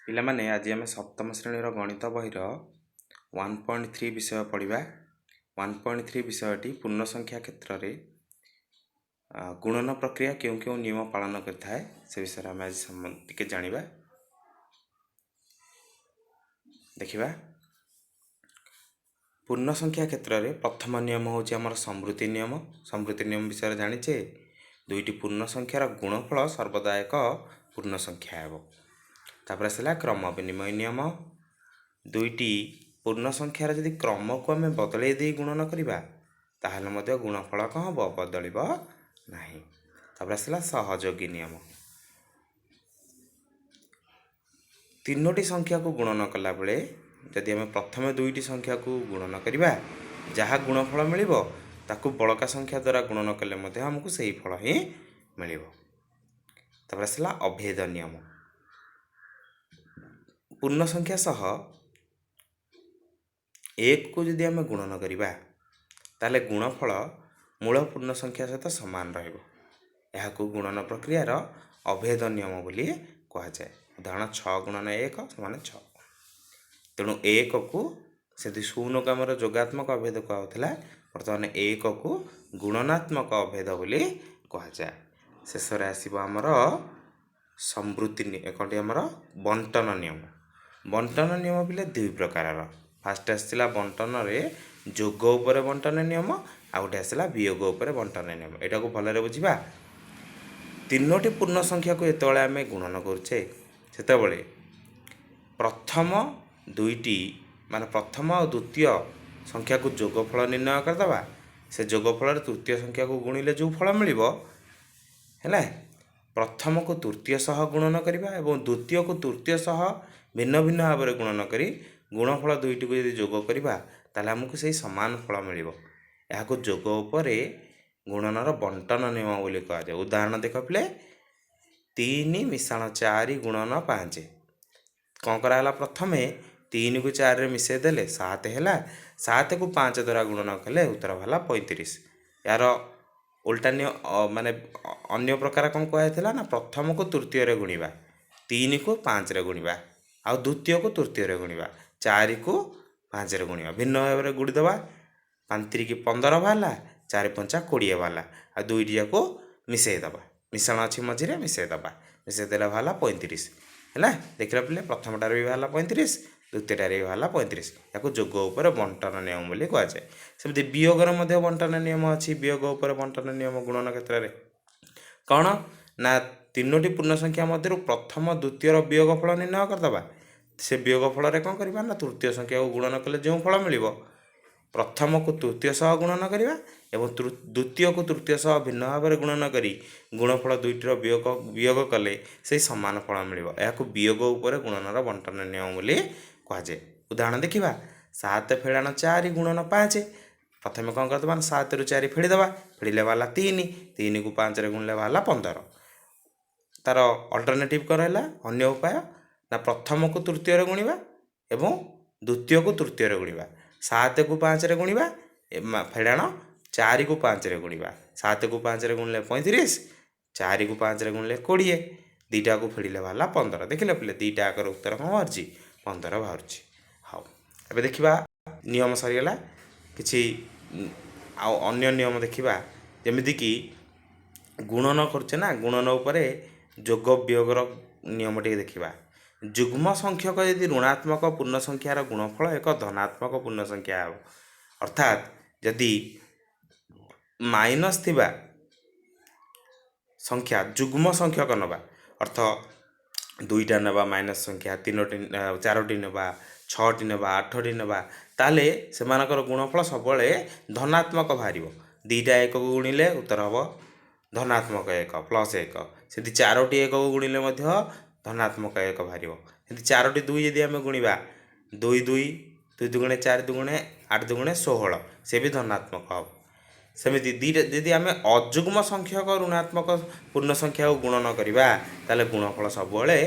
ପିଲାମାନେ, ଆଜି ଆମେ ସପ୍ତମ ଶ୍ରେଣୀର ଗଣିତ ବହିର 1.3 ବିଷୟ ପଢ଼ିବା। 1.3 ବିଷୟଟି ପୂର୍ଣ୍ଣ ସଂଖ୍ୟା କ୍ଷେତ୍ରରେ ଗୁଣନ ପ୍ରକ୍ରିୟା କେଉଁ କେଉଁ ନିୟମ ପାଳନ କରିଥାଏ, ସେ ବିଷୟରେ ଆମେ ଆଜି ଟିକେ ଜାଣିବା, ଦେଖିବା। ପୂର୍ଣ୍ଣ ସଂଖ୍ୟା କ୍ଷେତ୍ରରେ ପ୍ରଥମ ନିୟମ ହେଉଛି ଆମର ସମୃତି ନିୟମ। ସମୃତି ନିୟମ ବିଷୟରେ ଜାଣିଛେ, ଦୁଇଟି ପୂର୍ଣ୍ଣ ସଂଖ୍ୟାର ଗୁଣଫଳ ସର୍ବଦା ଏକ ପୂର୍ଣ୍ଣ ସଂଖ୍ୟା ହେବ। ତାପରେ ଆସିଲା କ୍ରମ ବିନିମୟ ନିୟମ। ଦୁଇଟି ପୂର୍ଣ୍ଣ ସଂଖ୍ୟାର ଯଦି କ୍ରମକୁ ଆମେ ବଦଳେଇ ଦେଇ ଗୁଣନ କରିବା, ତାହେଲେ ମଧ୍ୟ ଗୁଣଫଳ କ'ଣ ହେବ? ବଦଳିବ ନାହିଁ। ତାପରେ ଆସିଲା ସହଯୋଗୀ ନିୟମ। ତିନୋଟି ସଂଖ୍ୟାକୁ ଗୁଣନ କଲାବେଳେ ଯଦି ଆମେ ପ୍ରଥମେ ଦୁଇଟି ସଂଖ୍ୟାକୁ ଗୁଣନ କରିବା, ଯାହା ଗୁଣଫଳ ମିଳିବ, ତାକୁ ବଳକା ସଂଖ୍ୟା ଦ୍ୱାରା ଗୁଣନ କଲେ ମଧ୍ୟ ଆମକୁ ସେହି ଫଳ ହିଁ ମିଳିବ। ତାପରେ ଆସିଲା ଅଭେଦ ନିୟମ। ପୂର୍ଣ୍ଣ ସଂଖ୍ୟା ସହ ଏକକୁ ଯଦି ଆମେ ଗୁଣନ କରିବା, ତାହେଲେ ଗୁଣଫଳ ମୂଳ ପୂର୍ଣ୍ଣ ସଂଖ୍ୟା ସହିତ ସମାନ ରହିବ। ଏହାକୁ ଗୁଣନ ପ୍ରକ୍ରିୟାର ଅଭେଦ ନିୟମ ବୋଲି କୁହାଯାଏ। ଉଦାହରଣ, 6 ଗୁଣନ 1 ସମାନ 6। ତେଣୁ ଏକକୁ ସେଠି ଶୂନକୁ ଆମର ଯୋଗାତ୍ମକ ଅଭେଦ କୁହାହେଉଥିଲା, ବର୍ତ୍ତମାନ ଏକକୁ ଗୁଣନାତ୍ମକ ଅଭେଦ ବୋଲି କୁହାଯାଏ। ଶେଷରେ ଆସିବ ଆମର ସମୃତି, କ'ଣଟି, ଆମର ବଣ୍ଟନ ନିୟମ। ବଣ୍ଟନ ନିୟମ ପିଲେ ଦୁଇ ପ୍ରକାରର। ଫାଷ୍ଟ ଆସିଥିଲା ବଣ୍ଟନରେ ଯୋଗ ଉପରେ ବଣ୍ଟନ ନିୟମ, ଆଉ ଗୋଟେ ଆସିଲା ବିୟୋଗ ଉପରେ ବଣ୍ଟନ ନିୟମ। ଏଇଟାକୁ ଭଲରେ ବୁଝିବା। ତିନୋଟି ପୂର୍ଣ୍ଣ ସଂଖ୍ୟାକୁ ଯେତେବେଳେ ଆମେ ଗୁଣନ କରୁଛେ, ସେତେବେଳେ ପ୍ରଥମ ଦୁଇଟି, ମାନେ ପ୍ରଥମ ଆଉ ଦ୍ୱିତୀୟ ସଂଖ୍ୟାକୁ ଯୋଗଫଳ ନିର୍ଣ୍ଣୟ କରିଦେବା। ସେ ଯୋଗଫଳରେ ତୃତୀୟ ସଂଖ୍ୟାକୁ ଗୁଣିଲେ ଯେଉଁ ଫଳ ମିଳିବ, ହେଲା, ପ୍ରଥମକୁ ତୃତୀୟ ସହ ଗୁଣନ କରିବା ଏବଂ ଦ୍ୱିତୀୟକୁ ତୃତୀୟ ସହ ଭିନ୍ନ ଭିନ୍ନ ଭାବରେ ଗୁଣନ କରି ଗୁଣଫଳ ଦୁଇଟିକୁ ଯଦି ଯୋଗ କରିବା, ତାହେଲେ ଆମକୁ ସେଇ ସମାନ ଫଳ ମିଳିବ। ଏହାକୁ ଯୋଗ ଉପରେ ଗୁଣନର ବଣ୍ଟନ ନିୟମ ବୋଲି କୁହାଯାଏ। ଉଦାହରଣ ଦେଖ ପିଲେ, 3 ମିଶାଣ 4 ଗୁଣନ 5। କ'ଣ କରାହେଲା? ପ୍ରଥମେ 3କୁ 4ରେ ମିଶାଇ ଦେଲେ 7 ହେଲା। 7କୁ 5 ଦ୍ୱାରା ଗୁଣନ କଲେ ଉତ୍ତର ବାହାରିଲା 35। ଏହାର ଓଲଟା ନିୟ ମାନେ ଅନ୍ୟ ପ୍ରକାର କ'ଣ କୁହାଯାଇଥିଲା ନା, ପ୍ରଥମକୁ ତୃତୀୟରେ ଗୁଣିବା, 3କୁ 5ରେ ଗୁଣିବା, ଆଉ ଦ୍ୱିତୀୟକୁ ତୃତୀୟରେ ଗୁଣିବା, 4କୁ 5ରେ ଗୁଣିବା, ଭିନ୍ନ ଭାବରେ ଗୁଣିଦେବା। 5 ତିରିକି 15 ବାହାରିଲା, 4 ପଞ୍ଚା 20 ବାହାରିଲା। ଆଉ ଦୁଇଟି ଯାକୁ ମିଶାଇ ଦେବା, ମିଶାଣ ଅଛି ମଝିରେ, ମିଶାଇ ଦେବା। ମିଶାଇ ଦେଲେ ବାହାରିଲା 35। ହେଲା, ଦେଖିଲା ପିଲେ, ପ୍ରଥମଟାରେ ବି ବାହାରିଲା 35, ଦ୍ୱିତୀୟଟାରେ ବି ବାହାରିଲା 35। ଏହାକୁ ଯୋଗ ଉପରେ ବଣ୍ଟନ ନିୟମ ବୋଲି କୁହାଯାଏ। ସେମିତି ବିୟୋଗର ମଧ୍ୟ ବଣ୍ଟନ ନିୟମ ଅଛି। ବିୟୋଗ ଉପରେ ବଣ୍ଟନ ନିୟମ ଗୁଣନ କ୍ଷେତ୍ରରେ କ'ଣ ନା, ତିନୋଟି ପୂର୍ଣ୍ଣ ସଂଖ୍ୟା ମଧ୍ୟରୁ ପ୍ରଥମ ଦ୍ୱିତୀୟର ବିୟୋଗ ଫଳ ନିର୍ଣ୍ଣୟ କରିଦେବା। ସେ ବିୟୋଗ ଫଳରେ କ'ଣ କରିବା ନା, ତୃତୀୟ ସଂଖ୍ୟାକୁ ଗୁଣନ କଲେ ଯେଉଁ ଫଳ ମିଳିବ, ପ୍ରଥମକୁ ତୃତୀୟ ସହ ଗୁଣନ କରିବା ଏବଂ ଦ୍ୱିତୀୟକୁ ତୃତୀୟ ସହ ଭିନ୍ନ ଭାବରେ ଗୁଣନ କରି ଗୁଣଫଳ ଦୁଇଟିର ବିୟୋଗ କଲେ ସେଇ ସମାନ ଫଳ ମିଳିବ। ଏହାକୁ ବିୟୋଗ ଉପରେ ଗୁଣନର ବଣ୍ଟନ ନିୟମ ବୋଲି କୁହାଯାଏ। ଉଦାହରଣ ଦେଖିବା, 7 ଫେଡ଼ାଣ 4 ଗୁଣନ 5। ପ୍ରଥମେ କ'ଣ କରିଦେବା ନା, 7ରୁ 4 ଫେଡ଼ିଦେବା। ଫେଡ଼ିଲେ ବାହାରିଲା 3। 3କୁ 5ରେ ଗୁଣିଲେ ବାହାରିଲା 15। ତାର ଅଲ୍ଟରନେଟିଭ୍ କ'ଣ ରହିଲା, ଅନ୍ୟ ଉପାୟ ନା, ପ୍ରଥମକୁ ତୃତୀୟରେ ଗୁଣିବା ଏବଂ ଦ୍ୱିତୀୟକୁ ତୃତୀୟରେ ଗୁଣିବା। 7କୁ 5ରେ ଗୁଣିବା, ଫେଡ଼ାଣ 4କୁ 5ରେ ଗୁଣିବା। 7କୁ 5ରେ ଗୁଣିଲେ 35, 4କୁ 5ରେ ଗୁଣିଲେ 20, ଦୁଇଟାକୁ ଫେଡ଼ିଲେ ବାହାରିଲା 15। ଦେଖିଲେ ପିଲେ, ଦୁଇଟା ଆକର ଉତ୍ତର କ'ଣ ବାହାରୁଛି? 15 ବାହାରୁଛି। ହଉ, ଏବେ ଦେଖିବା, ନିୟମ ସରିଗଲା। କିଛି ଆଉ ଅନ୍ୟ ନିୟମ ଦେଖିବା। ଯେମିତିକି ଗୁଣନ କରୁଛେ ନା, ଗୁଣନ ଉପରେ ଯୋଗ ବିୟୋଗର ନିୟମ ଟିକେ ଦେଖିବା। ଯୁଗ୍ମ ସଂଖ୍ୟକ ଯଦି ଋଣାତ୍ମକ ପୂର୍ଣ୍ଣ ସଂଖ୍ୟାର ଗୁଣଫଳ ଏକ ଧନାତ୍ମକ ପୂର୍ଣ୍ଣ ସଂଖ୍ୟା ହେବ। ଅର୍ଥାତ୍ ଯଦି ମାଇନସ୍ ଥିବା ସଂଖ୍ୟା ଯୁଗ୍ମ ସଂଖ୍ୟକ ନେବା, ଅର୍ଥ ଦୁଇଟା ନେବା ମାଇନସ୍ ସଂଖ୍ୟା, ତିନୋଟି, ଚାରୋଟି ନେବା, ଛଅଟି ନେବା, ଆଠଟି ନେବା, ତାହେଲେ ସେମାନଙ୍କର ଗୁଣଫଳ ସବୁବେଳେ ଧନାତ୍ମକ ବାହାରିବ। ଦୁଇଟା ଏକକୁ ଗୁଣିଲେ ଉତ୍ତର ହେବ ଧନାତ୍ମକ 1, ପ୍ଲସ୍ 1। ସେମିତି ଚାରୋଟି ଏକକୁ ଗୁଣିଲେ ମଧ୍ୟ ଧନାତ୍ମକ 1 ବାହାରିବ। ସେମିତି ଚାରୋଟି ଦୁଇ ଯଦି ଆମେ ଗୁଣିବା, 2 2, 2 ଦୁଗୁଣେ 4, ଦୁଗୁଣେ 8, ଦୁଗୁଣେ 16, ସେ ବି ଧନାତ୍ମକ ହେବ। ସେମିତି ଦୁଇଟା ଯଦି ଆମେ ଅଯୁଗ୍ମ ସଂଖ୍ୟକ ଋଣାତ୍ମକ ପୂର୍ଣ୍ଣ ସଂଖ୍ୟାକୁ ଗୁଣନ କରିବା, ତାହେଲେ ଗୁଣଫଳ ସବୁବେଳେ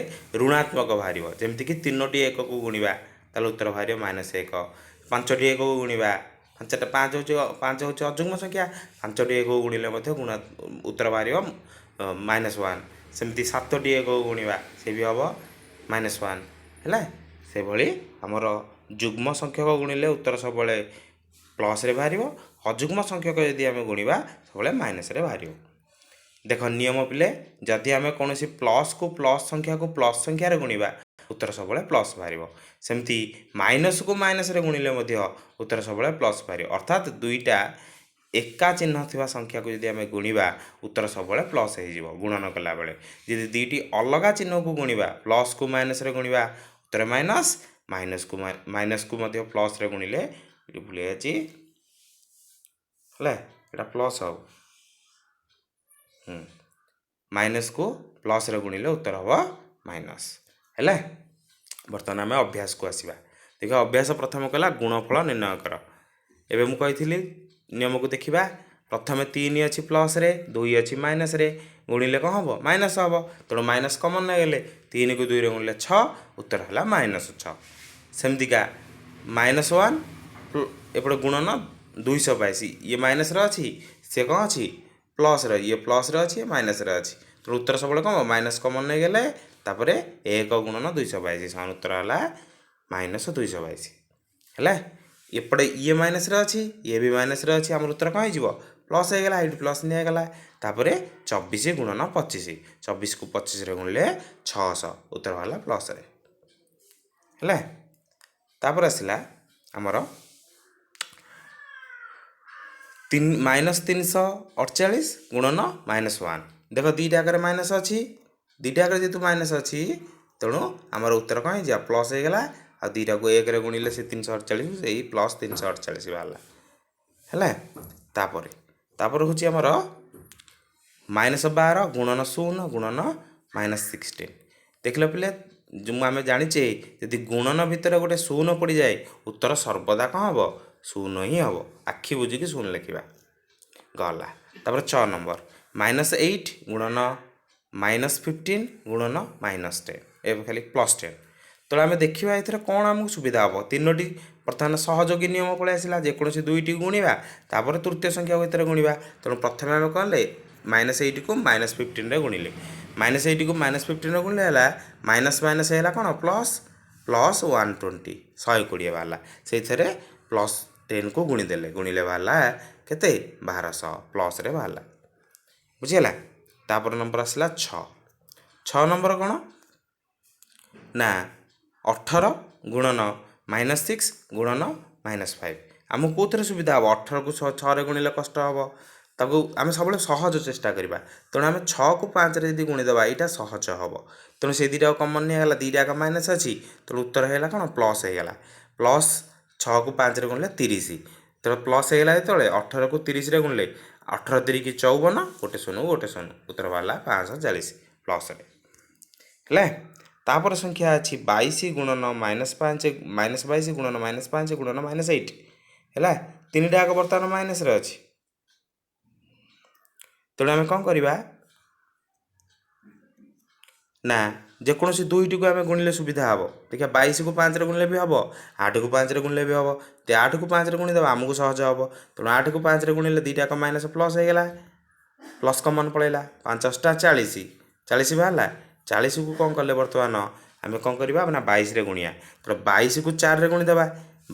ଋଣାତ୍ମକ ବାହାରିବ। ଯେମିତିକି ତିନୋଟି ଏକକୁ ଗୁଣିବା, ତାହେଲେ ଉତ୍ତର ବାହାରିବ ମାଇନସ୍ 1। ପାଞ୍ଚଟି ଏକକୁ ଗୁଣିବା, ପାଞ୍ଚଟା, 5 ହେଉଛି ଅଯୁଗ୍ମ ସଂଖ୍ୟା, ପାଞ୍ଚଟି ଏକକୁ ଗୁଣିଲେ ମଧ୍ୟ ଗୁଣ ଉତ୍ତର ବାହାରିବ ମାଇନସ୍ 1। ସେମିତି ସାତଟି ଏକକୁ ଗୁଣିବା, ସେ ବି ହେବ ମାଇନସ୍ 1। ହେଲା, ସେଭଳି ଆମର ଯୁଗ୍ମ ସଂଖ୍ୟକ ଗୁଣିଲେ ଉତ୍ତର ସବୁବେଳେ ପ୍ଲସ୍ରେ ବାହାରିବ, ଅଯୁଗ୍ମ ସଂଖ୍ୟକ ଯଦି ଆମେ ଗୁଣିବା ସବୁବେଳେ ମାଇନସ୍ରେ ବାହାରିବ। ଦେଖ ନିୟମ ପିଲେ, ଯଦି ଆମେ କୌଣସି ପ୍ଲସ୍କୁ ପ୍ଲସ୍ ସଂଖ୍ୟାକୁ ପ୍ଲସ୍ ସଂଖ୍ୟାରେ ଗୁଣିବା ଉତ୍ତର ସବୁବେଳେ ପ୍ଲସ୍ ବାହାରିବ, ସେମିତି ମାଇନସ୍କୁ ମାଇନସ୍ରେ ଗୁଣିଲେ ମଧ୍ୟ ଉତ୍ତର ସବୁବେଳେ ପ୍ଲସ୍ ବାହାରିବ। ଅର୍ଥାତ୍ ଦୁଇଟା ଏକା ଚିହ୍ନ ଥିବା ସଂଖ୍ୟାକୁ ଯଦି ଆମେ ଗୁଣିବା ଉତ୍ତର ସବୁବେଳେ ପ୍ଲସ୍ ହେଇଯିବ ଗୁଣନ କଲାବେଳେ। ଯଦି ଦୁଇଟି ଅଲଗା ଚିହ୍ନକୁ ଗୁଣିବା, ପ୍ଲସ୍କୁ ମାଇନସ୍ରେ ଗୁଣିବା ଉତ୍ତର ମାଇନସ୍, ମାଇନସ୍କୁ ମଧ୍ୟ ପ୍ଲସ୍ରେ ଗୁଣିଲେ, ଏଠି ଭୁଲି ଯାଇଛି, ହେଲା ଏଇଟା ପ୍ଲସ୍ ହେବ, ମାଇନସ୍କୁ ପ୍ଲସ୍ରେ ଗୁଣିଲେ ଉତ୍ତର ହେବ ମାଇନସ୍। ହେଲା, ବର୍ତ୍ତମାନ ଆମେ ଅଭ୍ୟାସକୁ ଆସିବା। ଦେଖିବା ଅଭ୍ୟାସ ପ୍ରଥମ କଲା ଗୁଣଫଳ ନିର୍ଣ୍ଣୟ କର। ଏବେ ମୁଁ କହିଥିଲି ନିୟମକୁ ଦେଖିବା। ପ୍ରଥମେ 3 ଅଛି ପ୍ଲସ୍ରେ, 2 ଅଛି ମାଇନସ୍ରେ, ଗୁଣିଲେ କ'ଣ ହେବ? ମାଇନସ୍ ହେବ। ତେଣୁ ମାଇନସ୍ କମନ୍ ନେଇଗଲେ 3କୁ 2ରେ ଗୁଣିଲେ 6, ଉତ୍ତର ହେଲା -6। ସେମିତିକା -1 ଏପଟେ ଗୁଣନ 222, ଇଏ ମାଇନସ୍ରେ ଅଛି, ସେ କ'ଣ ଅଛି? ପ୍ଲସ୍ରେ, ଇଏ ପ୍ଲସ୍ରେ ଅଛି, ଇଏ ମାଇନସ୍ରେ ଅଛି। ତେଣୁ ଉତ୍ତର ସବୁବେଳେ କ'ଣ ହେବ? ମାଇନସ୍ କମନ୍ ନେଇଗଲେ, ତାପରେ 1 ଗୁଣନ 222 ସମାନ ଉତ୍ତର ହେଲା -222। ହେଲା, ଏପଟେ ଇଏ ମାଇନସ୍ରେ ଅଛି, ଇଏ ବି ମାଇନସ୍ରେ ଅଛି, ଆମର ଉତ୍ତର କ'ଣ ହେଇଯିବ? ପ୍ଲସ୍ ହେଇଗଲା, ଏଇଠି ପ୍ଲସ୍ ନିଆଗଲା। ତାପରେ 24 ଗୁଣନ 25, 24କୁ 25ରେ ଗୁଣିଲେ 600, ଉତ୍ତର ହେଲା ପ୍ଲସ୍ରେ। ହେଲା, ତାପରେ ଆସିଲା ଆମର -348 ଗୁଣନ -1। ଦେଖ ଦୁଇଟା ଆଗରେ ମାଇନସ୍ ଅଛି, ଦୁଇଟା ଆଗରେ ଯେହେତୁ ମାଇନସ୍ ଅଛି ତେଣୁ ଆମର ଉତ୍ତର କ'ଣ ହେଇଯିବ? ପ୍ଲସ୍ ହେଇଗଲା। ଆଉ ଦୁଇଟାକୁ 1ରେ ଗୁଣିଲେ ସେ 348, ସେଇ ପ୍ଲସ୍ 348 ବାହାରିଲା। ହେଲା, ତାପରେ ହେଉଛି ଆମର -12 ଗୁଣନ 0 ଗୁଣନ -16। ଦେଖିଲ ପିଲେ, ମୁଁ ଆମେ ଜାଣିଛେ ଯଦି ଗୁଣନ ଭିତରେ ଗୋଟେ 0 ପଡ଼ିଯାଏ ଉତ୍ତର ସର୍ବଦା କ'ଣ ହେବ? 0 ହିଁ ହେବ। ଆଖି ବୁଜିକି 0 ଲେଖିବା ଗଲା। ତାପରେ 6 ନମ୍ବର -8 ଗୁଣନ -15 ଗୁଣନ -10, ଏବେ ଖାଲି +10। ତେଣୁ ଆମେ ଦେଖିବା ଏଥିରେ କ'ଣ ଆମକୁ ସୁବିଧା ହେବ। ତିନୋଟି ବର୍ତ୍ତମାନ ସହଯୋଗୀ ନିୟମ ପଳେଇ ଆସିଲା, ଯେକୌଣସି ଦୁଇଟି ଗୁଣିବା ତାପରେ ତୃତୀୟ ସଂଖ୍ୟାକୁ ଏଥିରେ ଗୁଣିବା। ତେଣୁ ପ୍ରଥମେ ଆମେ କ'ଣ କଲେ? -8କୁ -15ରେ ଗୁଣିଲେ, -8କୁ -15ରେ ଗୁଣିଲେ ହେଲା ମାଇନସ୍ ମାଇନସ୍ ହେଲା କ'ଣ? ପ୍ଲସ୍, ପ୍ଲସ୍ 120, 120 ବାହାରିଲା। ସେଇଥିରେ +10କୁ ଗୁଣିଦେଲେ, ଗୁଣିଲେ ବାହାରିଲା କେତେ? 1200, ପ୍ଲସ୍ରେ ବାହାରିଲା। ବୁଝିହେଲା? ତାପରେ ନମ୍ବର ଆସିଲା 6। 6 ନମ୍ବର କ'ଣ ନା 18 ଗୁଣନ -6 ଗୁଣନ -5। ଆମକୁ କେଉଁଥିରେ ସୁବିଧା ହେବ? 18କୁ 6ରେ ଗୁଣିଲେ କଷ୍ଟ ହେବ, ତାକୁ ଆମେ ସବୁବେଳେ ସହଜ ଚେଷ୍ଟା କରିବା। ତେଣୁ ଆମେ 6କୁ 5ରେ ଯଦି ଗୁଣିଦେବା ଏଇଟା ସହଜ ହେବ। ତେଣୁ ସେଇ ଦୁଇଟାକୁ କମନ୍ ନିଆଗଲା, ଦୁଇଟା ଯାକ ମାଇନସ୍ ଅଛି, ତେଣୁ ଉତ୍ତର ହେଇଗଲା କ'ଣ? ପ୍ଲସ୍ ହେଇଗଲା। ପ୍ଲସ୍ 6କୁ 5ରେ ଗୁଣିଲେ 30, ତେଣୁ ପ୍ଲସ୍ ହେଇଗଲା ଯେତେବେଳେ 18କୁ 30ରେ ଗୁଣିଲେ 18 ତିରିକି 54, ଗୋଟେ ଶୂନକୁ ଗୋଟେ ଶୂନ, ଉତ୍ତର ବାହାରିଲା 540 ପ୍ଲସ୍ରେ। ହେଲା, ତାପରେ ସଂଖ୍ୟା ଅଛି 22 ଗୁଣନ -5, -22 ଗୁଣନ -5 ଗୁଣନ -8। ହେଲା, ତିନିଟା ଯାକ ବର୍ତ୍ତମାନ ମାଇନସ୍ରେ ଅଛି, ତେଣୁ ଆମେ କ'ଣ କରିବା ନା ଯେକୌଣସି ଦୁଇଟିକୁ ଆମେ ଗୁଣିଲେ ସୁବିଧା ହେବ। ଦେଖିବା 22କୁ 5ରେ ଗୁଣିଲେ ବି ହେବ, 8କୁ 5ରେ ଗୁଣିଲେ ବି ହେବ। ତ 8କୁ 5ରେ ଗୁଣିଦେବା ଆମକୁ ସହଜ ହେବ। ତେଣୁ 8କୁ 5ରେ ଗୁଣିଲେ ଦୁଇଟା ଯାକ ମାଇନସ୍ ପ୍ଲସ୍ ହେଇଗଲା, ପ୍ଲସ୍ କମନ୍ ପଳେଇଲା, 5 ଅଷ୍ଟା 40, 40 ବାହାରିଲା। 40କୁ କ'ଣ କଲେ ବର୍ତ୍ତମାନ ଆମେ କ'ଣ କରିବା ନା 22ରେ ଗୁଣିବା। ତେଣୁ 22କୁ 4ରେ ଗୁଣିଦେବା,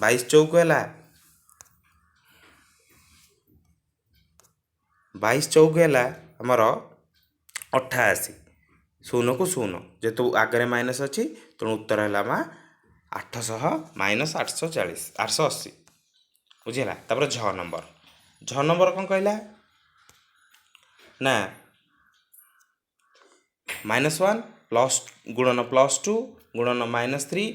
22 ଚଉକ ହେଲା, 22 ଚଉକ ହେଲା ଆମର 88, 0କୁ 0, ଯେହେତୁ ଆଗରେ ମାଇନସ୍ ଅଛି ତେଣୁ ଉତ୍ତର ହେଲା ମା 800 ମାଇନସ୍ 840, 880। ବୁଝିହେଲା? ତାପରେ 6 ନମ୍ବର, 6 ନମ୍ବର କ'ଣ କହିଲା ନା -1 ପ୍ଲସ୍ ଗୁଣନ +2 ଗୁଣନ -3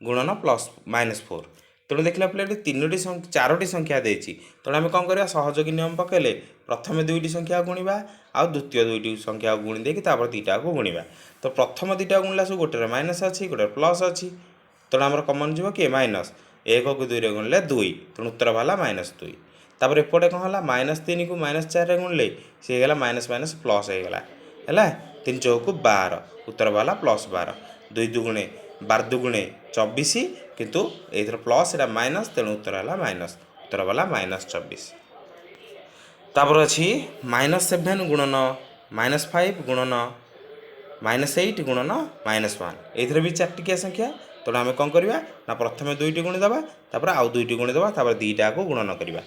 ଗୁଣନ +-4। ତେଣୁ ଦେଖିଲା ପିଲା ଏଠି ତିନୋଟି ଚାରୋଟି ସଂଖ୍ୟା ଦେଇଛି। ତେଣୁ ଆମେ କ'ଣ କରିବା? ସହଯୋଗୀ ନିୟମ ପକାଇଲେ ପ୍ରଥମେ ଦୁଇଟି ସଂଖ୍ୟାକୁ ଗୁଣିବା ଆଉ ଦ୍ୱିତୀୟ ଦୁଇଟି ସଂଖ୍ୟାକୁ ଗୁଣି ଦେଇକି ତାପରେ ଦୁଇଟାକୁ ଗୁଣିବା। ତ ପ୍ରଥମ ଦୁଇଟା ଗୁଣିଲା ସବୁ ଗୋଟେରେ ମାଇନସ୍ ଅଛି, ଗୋଟେରେ ପ୍ଲସ୍ ଅଛି, ତେଣୁ ଆମର କମନ୍ ଯିବ କିଏ? ମାଇନସ୍। 1କୁ 2ରେ ଗୁଣିଲେ 2, ତେଣୁ ଉତ୍ତର ବାହାରିଲା -2। ତାପରେ ଏପଟେ କ'ଣ ହେଲା? -3କୁ -4ରେ ଗୁଣିଲେ ସେ ହେଇଗଲା ମାଇନସ୍ ମାଇନସ୍ ପ୍ଲସ୍ ହେଇଗଲା। ହେଲା, 3 ଚଉକୁ 12, ଉତ୍ତର ବାହାରିଲା +12। 2 ଦୁଗୁଣେ 12 ଦୁଗୁଣେ 24, କିନ୍ତୁ ଏଇଥର ପ୍ଲସ୍ ଏଇଟା ମାଇନସ୍, ତେଣୁ ଉତ୍ତର ହେଲା ମାଇନସ୍, ଉତ୍ତର ବାହାରିଲା -24। ତାପରେ ଅଛି -7 ଗୁଣନ -5 ଗୁଣନ -8 ଗୁଣନ -1। ଏଇଥିରେ ବି ଚାରିଟିକିଆ ସଂଖ୍ୟା, ତେଣୁ ଆମେ କ'ଣ କରିବା ନା ପ୍ରଥମେ ଦୁଇଟି ଗୁଣିଦେବା, ତାପରେ ଆଉ ଦୁଇଟି ଗୁଣିଦେବା, ତାପରେ ଦୁଇଟାକୁ ଗୁଣନ କରିବା।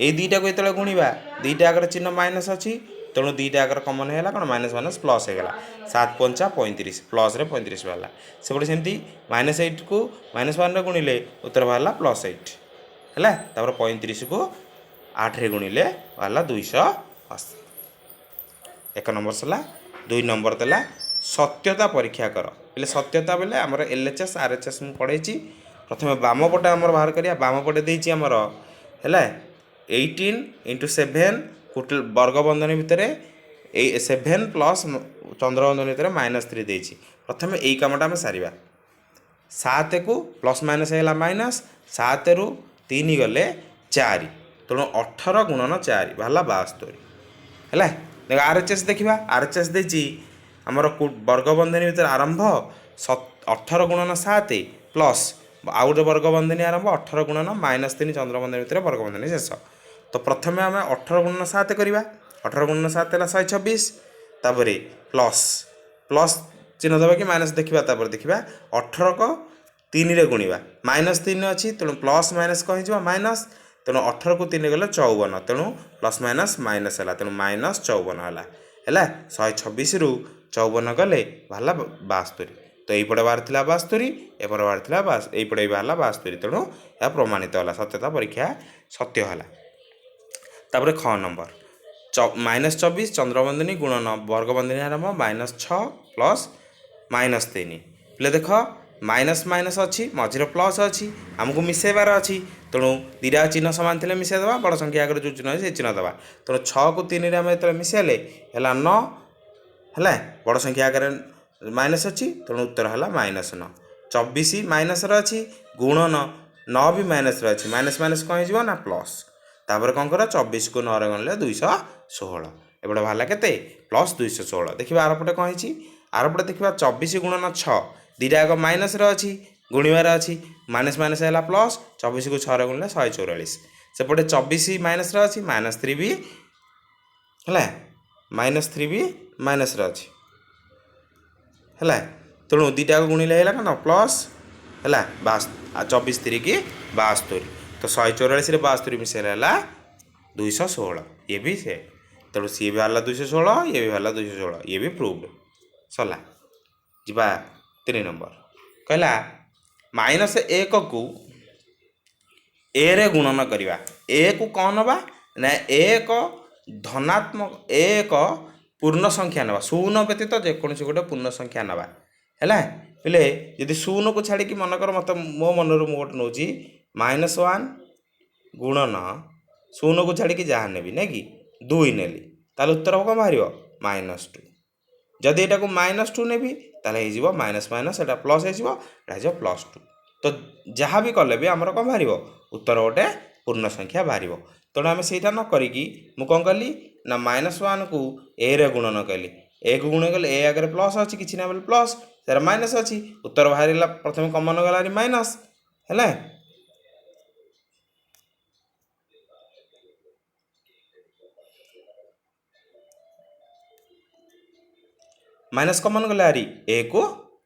ଏଇ ଦୁଇଟାକୁ ଯେତେବେଳେ ଗୁଣିବା, ଦୁଇଟା ଆଗରେ ଚିହ୍ନ ମାଇନସ୍ ଅଛି, ତେଣୁ ଦୁଇଟା ଆଗରେ କମନ୍ ହେଇଗଲା କ'ଣ? ମାଇନସ୍ ମାଇନସ୍ ପ୍ଲସ୍ ହେଇଗଲା। 7 ପଞ୍ଚା 35, ପ୍ଲସ୍ରେ 35 ବାହାରିଲା। ସେପଟେ ସେମିତି ମାଇନସ୍ 8କୁ ମାଇନସ୍ 1ରେ ଗୁଣିଲେ ଉତ୍ତର ବାହାରିଲା ପ୍ଲସ୍ 8 ହେଲା। ତାପରେ 35କୁ 8ରେ ଗୁଣିଲେ ବାହାରିଲା 280। 1 ନମ୍ବର ସରିଲା। 2 ନମ୍ବର ଦେଲା ସତ୍ୟତା ପରୀକ୍ଷା କର। ହେଲେ ସତ୍ୟତା ବୋଲେ ଆମର L H S, R H S ମୁଁ ପଢ଼େଇଛି। ପ୍ରଥମେ ବାମ ପଟେ ଆମର ବାହାର କରିବା। ବାମ ପଟେ ଦେଇଛି ଆମର ହେଲା 18 ଇଣ୍ଟୁ 7 ବର୍ଗ ବନ୍ଧନୀ ଭିତରେ ଏଇ 7 ପ୍ଲସ୍ ଚନ୍ଦ୍ରବନ୍ଧନୀ ଭିତରେ ମାଇନସ୍ 3 ଦେଇଛି। ପ୍ରଥମେ ଏଇ କାମଟା ଆମେ ସାରିବା। 7କୁ ପ୍ଲସ୍ ମାଇନସ୍ ହେଇଗଲା ମାଇନସ୍, 7ରୁ 3 ଗଲେ 4, ତେଣୁ 18 ଗୁଣନ 4 ବାହାରିଲା 72 ହେଲା। ଦେଖ ଆର୍ ଏଚ୍ ଏସ୍ ଦେଖିବା। ଆର୍ ଏଚ୍ ଏସ୍ ଦେଇଛି ଆମର ବର୍ଗ ବନ୍ଧନୀ ଭିତରେ ଆରମ୍ଭ 18 ଗୁଣନ 7 ପ୍ଲସ୍ ଆଉ ଗୋଟେ ବର୍ଗ ବନ୍ଧନୀ ଆରମ୍ଭ 18 ଗୁଣନ ମାଇନସ୍ 3 ଚନ୍ଦ୍ରବନ୍ଧନୀ ଭିତରେ ବର୍ଗ ବନ୍ଧନୀ ଶେଷ। ତ ପ୍ରଥମେ ଆମେ 18 ଗୁଣନ 7 କରିବା। 18 ଗୁଣନ 7 ହେଲା 126, ତାପରେ ପ୍ଲସ୍ ପ୍ଲସ୍ ଚିହ୍ନ ଦେବା କି ମାଇନସ୍ ଦେଖିବା। ତାପରେ ଦେଖିବା 18କ 3ରେ ଗୁଣିବା, ମାଇନସ୍ 3 ଅଛି, ତେଣୁ ପ୍ଲସ୍ ମାଇନସ୍ କ'ଣ ହେଇଯିବ? ମାଇନସ୍। ତେଣୁ 18କୁ 3 ଗଲେ 54, ତେଣୁ ପ୍ଲସ୍ ମାଇନସ୍ ମାଇନସ୍ ହେଲା, ତେଣୁ ମାଇନସ୍ 54 ହେଲା। ହେଲା 126ରୁ 54 ଗଲେ ବାହାରିଲା 72। ତ ଏଇପଟେ ବାହାରିଥିଲା 72, ଏପଟେ ବାହାରିଥିଲା ଏଇପଟେ ବି ବାହାରିଲା 72। ତେଣୁ ଏହା ପ୍ରମାଣିତ ହେଲା, ସତ୍ୟତା ପରୀକ୍ଷା ସତ୍ୟ ହେଲା। ତାପରେ ଖ ନମ୍ବର ମାଇନସ୍ 24 ଚନ୍ଦ୍ରବନ୍ଧନୀ ଗୁଣନ ବର୍ଗବନ୍ଧନୀ ଆରମ୍ଭ ମାଇନସ୍ 6 ପ୍ଲସ୍ ମାଇନସ୍ 3। ପିଲେ ଦେଖ, ମାଇନସ୍ ମାଇନସ୍ ଅଛି, ମଝିରେ ପ୍ଲସ୍ ଅଛି, ଆମକୁ ମିଶାଇବାର ଅଛି। ତେଣୁ ଦୁଇଟା ଚିହ୍ନ ସମାନ ଥିଲେ ମିଶାଇ ଦେବା, ବଡ଼ ସଂଖ୍ୟା ଆଗରେ ଯେଉଁ ଚିହ୍ନ ଅଛି ସେ ଚିହ୍ନ ଦେବା। ତେଣୁ 6କୁ 3ରେ ଆମେ ଯେତେବେଳେ ମିଶାଇଲେ ହେଲା 9 ହେଲା, ବଡ଼ ସଂଖ୍ୟା ଆଗରେ ମାଇନସ୍ ଅଛି, ତେଣୁ ଉତ୍ତର ହେଲା ମାଇନସ୍ 9। 24 ମାଇନସ୍ରେ ଅଛି, ଗୁଣନ 9 ବି ମାଇନସ୍ରେ ଅଛି, ମାଇନସ୍ ମାଇନସ୍ କ'ଣ ହେଇଯିବ ନା ପ୍ଲସ୍। ତାପରେ କ'ଣ କର, 24କୁ 9ରେ ଗଣିଲେ 216, ଏପଟେ ବାହାରିଲା କେତେ? ପ୍ଲସ୍ 216। ଦେଖିବା ଆରପଟେ କ'ଣ ହେଇଛି। ଆରପଟେ ଦେଖିବା 24 ଗୁଣନ 6, ଦୁଇଟା ଯାକ ମାଇନସ୍ରେ ଅଛି, ଗୁଣିବାର ଅଛି, ମାଇନସ୍ ମାଇନସ୍ ହେଲା ପ୍ଲସ୍, 24କୁ 6ରେ ଗୁଣିଲେ 144। ସେପଟେ 24 ମାଇନସ୍ରେ ଅଛି, ମାଇନସ୍ 3 ବି ହେଲା, ମାଇନସ୍ 3 ବି ମାଇନସ୍ରେ ଅଛି ହେଲା। ତେଣୁ ଦୁଇଟାକୁ ଗୁଣିଲେ ହେଲା କ'ଣ? ପ୍ଲସ୍ ହେଲା 24 ତିରିକି 72, ତ 144ରେ 72 ମିଶାଇଲେ ହେଲା 216। ଇଏ ବି ସେ, ତେଣୁ ସିଏ ବି ବାହାରିଲା 216, ଇଏ ବି ବାହାରିଲା 216, ଇଏ ବି ପ୍ରୁଭ୍ଡ ସରିଲା। ଯିବା 3 ନମ୍ବର। କହିଲା ମାଇନସ୍ 1କୁ ଏରେ ଗୁଣନ କରିବା। ଏକୁ କ'ଣ ନେବା ନା ଏକ ଧନାତ୍ମକ, ଏକ ପୂର୍ଣ୍ଣ ସଂଖ୍ୟା ନେବା, ଶୂନ ବ୍ୟତୀତ ଯେକୌଣସି ଗୋଟେ ପୂର୍ଣ୍ଣ ସଂଖ୍ୟା ନେବା ହେଲା। ପିଲେ ଯଦି ଶୂନକୁ ଛାଡ଼ିକି ମନେକର ମୋତେ ମୋ ମନରୁ ମୁଁ ଗୋଟେ ନେଉଛି ମାଇନସ୍ 1 ଗୁଣନ ଶୂନକୁ ଛାଡ଼ିକି ଯାହା ନେବି ନାଇଁ କି 2 ନେଲି, ତାହେଲେ ଉତ୍ତର କ'ଣ ବାହାରିବ? ମାଇନସ୍ 2। ଯଦି ଏଟାକୁ ମାଇନସ୍ 2 ନେବି ତାହେଲେ ହେଇଯିବ ମାଇନସ୍ ମାଇନସ୍, ଏଇଟା ପ୍ଲସ୍ ହେଇଯିବ, ଏଇଟା ହେଇଯିବ ପ୍ଲସ୍ 2। ତ ଯାହା ବି କଲେ ବି ଆମର କ'ଣ ବାହାରିବ? ଉତ୍ତର ଗୋଟେ ପୂର୍ଣ୍ଣ ସଂଖ୍ୟା ବାହାରିବ। ତେଣୁ ଆମେ ସେଇଟା ନ କରିକି ମୁଁ କ'ଣ କଲି ନା ମାଇନସ୍ 1କୁ ଏରେ ଗୁଣନ କଲି। ଏକୁ ଗୁଣନ କଲେ ଏ ଆଗରେ ପ୍ଲସ୍ ଅଛି, କିଛି ନା ବୋଲେ ପ୍ଲସ୍, ସେଟା ମାଇନସ୍ ଅଛି, ଉତ୍ତର ବାହାରିଲା ପ୍ରଥମେ କମନ୍ ଗଲା ମାଇନସ୍ ହେଲା। ମାଇନସ୍ କମନ୍ ଗଲା ହାରି, ଏକୁ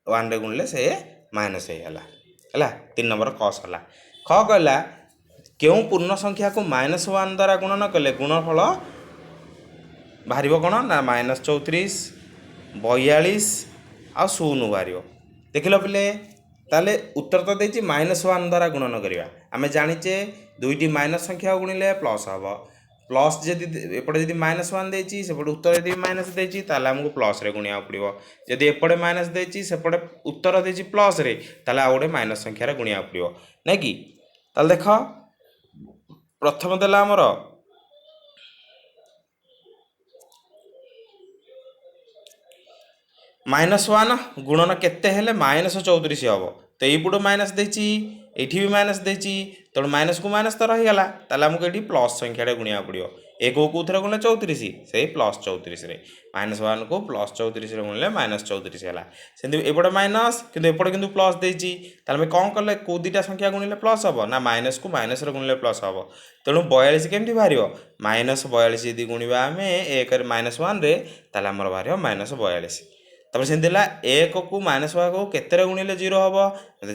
1ରେ ଗୁଣିଲେ ସେ ମାଇନସ୍ ହେଇଗଲା ହେଲା। 3 ନମ୍ବର କ ସରିଲା। ଖ କହିଲା କେଉଁ ପୂର୍ଣ୍ଣ ସଂଖ୍ୟାକୁ ମାଇନସ୍ 1 ଦ୍ୱାରା ଗୁଣନ କଲେ ଗୁଣଫଳ ବାହାରିବ କ'ଣ ନା ମାଇନସ୍ 34, 42 ଆଉ 0 ବାହାରିବ। ଦେଖିଲ ପିଲେ, ତାହେଲେ ଉତ୍ତର ତ ଦେଇଛି ମାଇନସ୍ 1 ଦ୍ୱାରା ଗୁଣନ କରିବା। ଆମେ ଜାଣିଛେ ଦୁଇଟି ମାଇନସ୍ ସଂଖ୍ୟାକୁ ଗୁଣିଲେ ପ୍ଲସ୍ ହେବ। ପ୍ଲସ୍ ଯଦି ଏପଟେ ଯଦି ମାଇନସ୍ 1 ଦେଇଛି, ସେପଟେ ଉତ୍ତର ଯଦି ମାଇନସ୍ ଦେଇଛି, ତାହେଲେ ଆମକୁ ପ୍ଲସ୍ରେ ଗୁଣିବାକୁ ପଡ଼ିବ। ଯଦି ଏପଟେ ମାଇନସ୍ ଦେଇଛି, ସେପଟେ ଉତ୍ତର ଦେଇଛି ପ୍ଲସ୍ରେ, ତାହେଲେ ଆଉ ଗୋଟେ ମାଇନସ୍ ସଂଖ୍ୟାରେ ଗୁଣିବାକୁ ପଡ଼ିବ ନାଇଁ କି। ତାହେଲେ ଦେଖ ପ୍ରଥମ ଦେଲା ଆମର ମାଇନସ୍ 1 ଗୁଣନ କେତେ ହେଲେ ମାଇନସ୍ 34 ହେବ। ତ ଏଇପଟୁ ମାଇନସ୍ ଦେଇଛି, ଏଇଠି ବି ମାଇନସ୍ ଦେଇଛି, ତେଣୁ ମାଇନସ୍କୁ ମାଇନସ୍ ତ ରହିଗଲା, ତାହେଲେ ଆମକୁ ଏଠି ପ୍ଲସ୍ ସଂଖ୍ୟାଟା ଗୁଣିବାକୁ ପଡ଼ିବ। ଏକକୁ କେଉଁଥିରେ ଗୁଣିଲେ 34, ସେଇ ପ୍ଲସ୍ 34ରେ, ମାଇନସ୍ 1କୁ ପ୍ଲସ୍ 34ରେ ଗୁଣିଲେ ମାଇନସ୍ 34 ହେଲା। ସେମିତି ଏପଟେ ମାଇନସ୍ କିନ୍ତୁ ଏପଟେ କିନ୍ତୁ ପ୍ଲସ୍ ଦେଇଛି, ତାହେଲେ ଆମେ କ'ଣ କଲେ କେଉଁ ଦୁଇଟା ସଂଖ୍ୟା ଗୁଣିଲେ ପ୍ଲସ୍ ହେବ ନା ମାଇନସ୍କୁ ମାଇନସ୍ରେ ଗୁଣିଲେ ପ୍ଲସ୍ ହେବ। ତେଣୁ 42 କେମିତି ବାହାରିବ? ମାଇନସ୍ 42 ଯଦି ଗୁଣିବା ଆମେ 1ରେ ମାଇନସ୍ 1ରେ, ତାହେଲେ ଆମର ବାହାରିବ ମାଇନସ୍ 42। ତାପରେ ସେମିତି ହେଲା 1କୁ ମାଇନସ୍ 1କୁ କେତେରେ ଗୁଣିଲେ 0 ହେବ?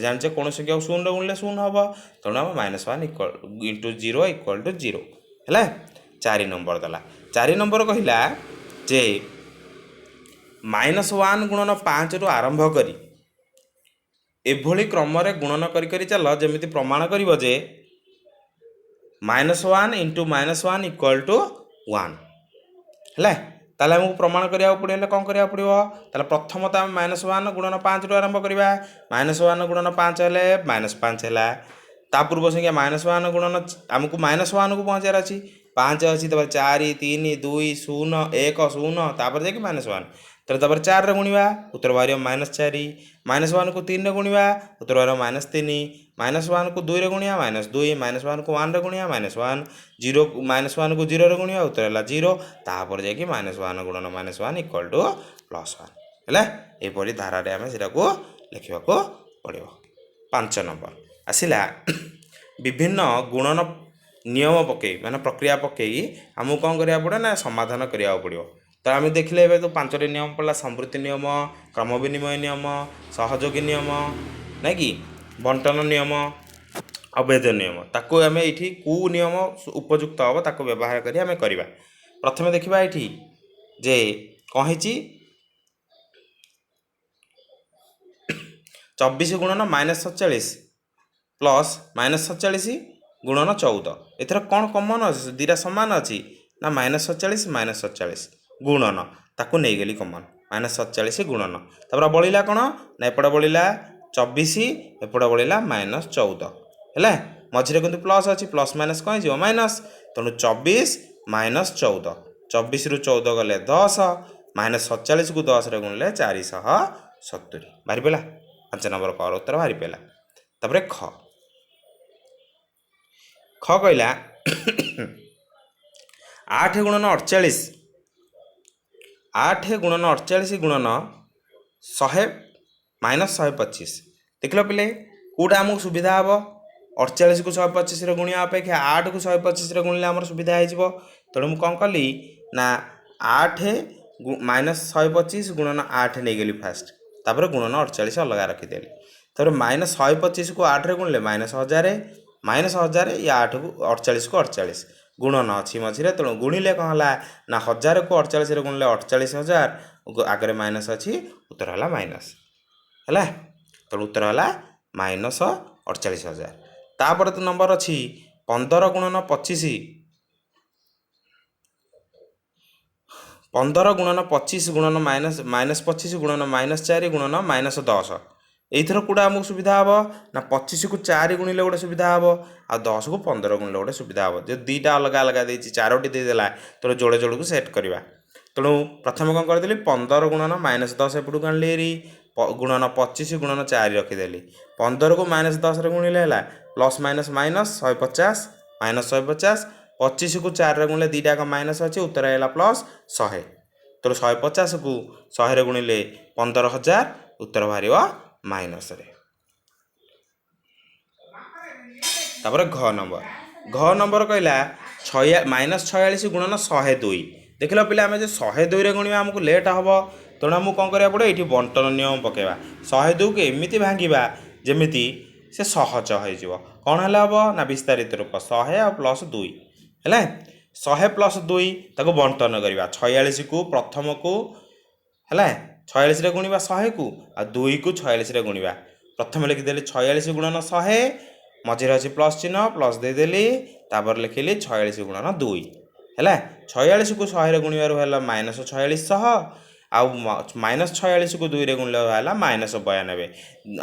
ଜାଣିଛେ କୌଣସି ସଂଖ୍ୟାକୁ ଶୂନରେ ଗୁଣିଲେ ଶୂନ ହେବ, ତେଣୁ ଆମେ minus 1 equal into 0 equal to 0 ହେଲା। 4 ନମ୍ବର ଦେଲା, 4 ନମ୍ବର କହିଲା ଯେ ମାଇନସ୍ 1 ଗୁଣନ 5ରୁ ଆରମ୍ଭ କରି ଏଭଳି କ୍ରମରେ ଗୁଣନ କରି କରି ଚାଲ ଯେମିତି ପ୍ରମାଣ କରିବ ଯେ minus 1 into minus 1 equal two 1 ହେଲା। ତାହେଲେ ଆମକୁ ପ୍ରମାଣ କରିବାକୁ ପଡ଼ିବ, ହେଲେ କ'ଣ କରିବାକୁ ପଡ଼ିବ? ତାହେଲେ ପ୍ରଥମତଃ ଆମେ ମାଇନସ୍ 1 ଗୁଣନ 5ରୁ ଆରମ୍ଭ କରିବା। ମାଇନସ୍ 1 ଗୁଣନ 5 ହେଲେ ମାଇନସ୍ 5 ହେଲା। ତା ପୂର୍ବ ସଂଖ୍ୟା ମାଇନସ୍ 1 ଗୁଣନ, ଆମକୁ ମାଇନସ୍ 1କୁ ପହଞ୍ଚିବାର ଅଛି, 5 ଅଛି, ତାପରେ 4 3 2 0 1 0, ତାପରେ ଯାଇକି ମାଇନସ୍ 1। ତାହେଲେ ତାପରେ 4ରେ ଗୁଣିବା, ଉତ୍ତର ବାହାରିବ ମାଇନସ୍ 4। ମାଇନସ୍ 1କୁ 3ରେ ଗୁଣିବା, ଉତ୍ତର ବାହାରିବ ମାଇନସ୍ 3। ମାଇନସ୍ 1କୁ 2ରେ ଗୁଣିବା ମାଇନସ୍ 2। ମାଇନସ୍ 1କୁ 1ରେ ଗୁଣିବା ମାଇନସ୍ 1। 0 ମାଇନସ୍ 1କୁ 0ରେ ଗୁଣିବା, ଉତ୍ତର ହେଲା 0। ତାପରେ ଯାଇକି ମାଇନସ୍ 1 ଗୁଣନ ମାଇନସ୍ 1 ଇକ୍ୱାଲ୍ ଟୁ ପ୍ଲସ୍ 1 ହେଲା। ଏପରି ଧାରାରେ ଆମେ ସେଟାକୁ ଲେଖିବାକୁ ପଡ଼ିବ। 5 ନମ୍ବର ଆସିଲା, ବିଭିନ୍ନ ଗୁଣନ ନିୟମ ପକେଇ ମାନେ ପ୍ରକ୍ରିୟା ପକେଇ ଆମକୁ କ'ଣ କରିବାକୁ ପଡ଼ିବ ନା ସମାଧାନ କରିବାକୁ ପଡ଼ିବ। ତ ଆମେ ଦେଖିଲେ ଏବେ ତ 5ଟି ନିୟମ ପଡ଼ିଲା, ସମୃଦ୍ଧି ନିୟମ, କ୍ରମ ବିନିମୟ ନିୟମ, ସହଯୋଗୀ ନିୟମ, ନାଇଁ କି ବଣ୍ଟନ ନିୟମ, ଅଭେଦ ନିୟମ। ତାକୁ ଆମେ ଏଇଠି କେଉଁ ନିୟମ ଉପଯୁକ୍ତ ହେବ ତାକୁ ବ୍ୟବହାର କରି ଆମେ କରିବା। ପ୍ରଥମେ ଦେଖିବା ଏଇଠି ଯେ କ'ଣ ହେଇଛି, 24 ଗୁଣନ ମାଇନସ୍ 47 ପ୍ଲସ୍ ମାଇନସ୍ 47 ଗୁଣନ 14। ଏଥିରେ କ'ଣ କମନ୍ ଅଛି? ଦୁଇଟା ସମାନ ଅଛି ନା, ମାଇନସ୍ 47 ମାଇନସ୍ 47 ଗୁଣନ, ତାକୁ ନେଇଗଲି କମନ୍, ମାଇନସ୍ 47 ଗୁଣନ। ତାପରେ ବଳିଲା କ'ଣ ନା ଏପଟେ ବଳିଲା 24, ଏପଟେ ବଳିଲା ମାଇନସ୍ 14 ହେଲା। ମଝିରେ କିନ୍ତୁ ପ୍ଲସ୍ ଅଛି, ପ୍ଲସ୍ ମାଇନସ୍ କ'ଣ ହେଇଯିବ? ମାଇନସ୍। ତେଣୁ 24 ମାଇନସ୍ 14, 24ରୁ 14 ଗଲେ 10, ମାଇନସ୍ 47କୁ 10ରେ ଗୁଣିଲେ 470 ବାହାରି ପଡ଼ିଲା। 5 ନମ୍ବର କର ଉତ୍ତର ବାହାରି ପଡ଼ିଲା। ତାପରେ ଖ, ଖ କହିଲା 8 ଗୁଣନ 48, 8 ଗୁଣନ 48 ଗୁଣନ 100 ମାଇନସ୍ 125। ଦେଖିଲ ପିଲେ, କେଉଁଟା ଆମକୁ ସୁବିଧା ହେବ? 48କୁ 125ରେ ଗୁଣିବା ଅପେକ୍ଷା 8କୁ 125ରେ ଗୁଣିଲେ ଆମର ସୁବିଧା ହେଇଯିବ। ତେଣୁ ମୁଁ କ'ଣ କଲି ନା 8 ମାଇନସ୍ 125 ଗୁଣନ 8 ନେଇଗଲି ଫାଷ୍ଟ, ତାପରେ ଗୁଣନ 48 ଅଲଗା ରଖିଦେଲି। ତାପରେ ମାଇନସ୍ 125କୁ 8ରେ ଗୁଣିଲେ ମାଇନସ୍ 1000, ମାଇନସ୍ 1000 ଇଏ 8କୁ 48କୁ 48 ଗୁଣନ ଅଛି ମଝିରେ, ତେଣୁ ଗୁଣିଲେ କ'ଣ ହେଲା ନା 1000କୁ 48ରେ ଗୁଣିଲେ 48000, ଆଗରେ ମାଇନସ୍ ଅଛି, ଉତ୍ତର ହେଲା ମାଇନସ୍ ହେଲା। ତେଣୁ ଉତ୍ତର ହେଲା ମାଇନସ୍ 48000। ତାପରେ ତ ନମ୍ବର ଅଛି 15 ଗୁଣନ 25, 15 ଗୁଣନ 25 ଗୁଣନ ମାଇନସ୍ ମାଇନସ୍ 25 ଗୁଣନ ମାଇନସ୍ 4 ଗୁଣନ ମାଇନସ୍ 10। ଏଇଥର କେଉଁଟା ଆମକୁ ସୁବିଧା ହେବ ନା 25କୁ 4 ଗୁଣିଲେ ଗୋଟେ ସୁବିଧା ହେବ, ଆଉ 10କୁ 15 ଗୁଣିଲେ ଗୋଟେ ସୁବିଧା ହେବ। ଯେ ଦୁଇଟା ଅଲଗା ଅଲଗା ଦେଇଛି, 4ଟି ଦେଇଦେଲା, ତେଣୁ ଯୋଡ଼େ ଯୋଡ଼କୁ ସେଟ୍ କରିବା। ତେଣୁ ପ୍ରଥମେ କ'ଣ କରିଦେଲି, 15 ଗୁଣନ ମାଇନସ୍ 10 ଏପଟକୁ ଆଣିଲି ହେରି, ଗୁଣନ 25 ଗୁଣନ 4 ରଖିଦେଲି। 15କୁ ମାଇନସ୍ 10ରେ ଗୁଣିଲେ ହେଲା ପ୍ଲସ୍ ମାଇନସ୍ ମାଇନସ୍ 150, ମାଇନସ୍ 150। 25କୁ 4ରେ ଗୁଣିଲେ ଦୁଇଟା ଯାକ ମାଇନସ୍ ଅଛି, ଉତ୍ତର ହେଲା ପ୍ଲସ୍ 100। ତେଣୁ 150କୁ 100ରେ ଗୁଣିଲେ 15000, ଉତ୍ତର ବାହାରିବ ମାଇନସ୍ରେ। ତାପରେ ଘ ନମ୍ବର, ଘ ନମ୍ବର କହିଲା ମାଇନସ୍ 46 ଗୁଣନ 102। ଦେଖିଲ ପିଲା, ଆମେ ଯେ 102ରେ ଗୁଣିବା ଆମକୁ ଲେଟ୍ ହେବ, ତେଣୁ ଆମକୁ କ'ଣ କରିବାକୁ ପଡ଼ିବ? ଏଇଠି ବଣ୍ଟନ ନିୟମ ପକାଇବା। 102କୁ ଏମିତି ଭାଙ୍ଗିବା ଯେମିତି ସେ ସହଜ ହେଇଯିବ। କ'ଣ ହେଲେ ହେବ ନା ବିସ୍ତାରିତ ରୂପ 100 ଆଉ ପ୍ଲସ୍ 2 ହେଲା। 100 ପ୍ଲସ୍ 2 ତାକୁ ବଣ୍ଟନ କରିବା, 46କୁ ପ୍ରଥମକୁ ହେଲା 46ରେ ଗୁଣିବା 100କୁ, ଆଉ 2କୁ 46ରେ ଗୁଣିବା। ପ୍ରଥମେ ଲେଖିଦେଲି 46 ଗୁଣନ 100, ମଝିରେ ଅଛି ପ୍ଲସ୍ ଚିହ୍ନ, ପ୍ଲସ୍ ଦେଇଦେଲି, ତାପରେ ଲେଖିଲି 46 ଗୁଣନ 2 ହେଲା। 46କୁ 100ରେ ଗୁଣିବାରୁ ହେଲା ମାଇନସ୍ 4600, ଆଉ ମାଇନସ୍ 46କୁ 2ରେ ଗୁଣିଲେ ହେଲା ମାଇନସ୍ 92।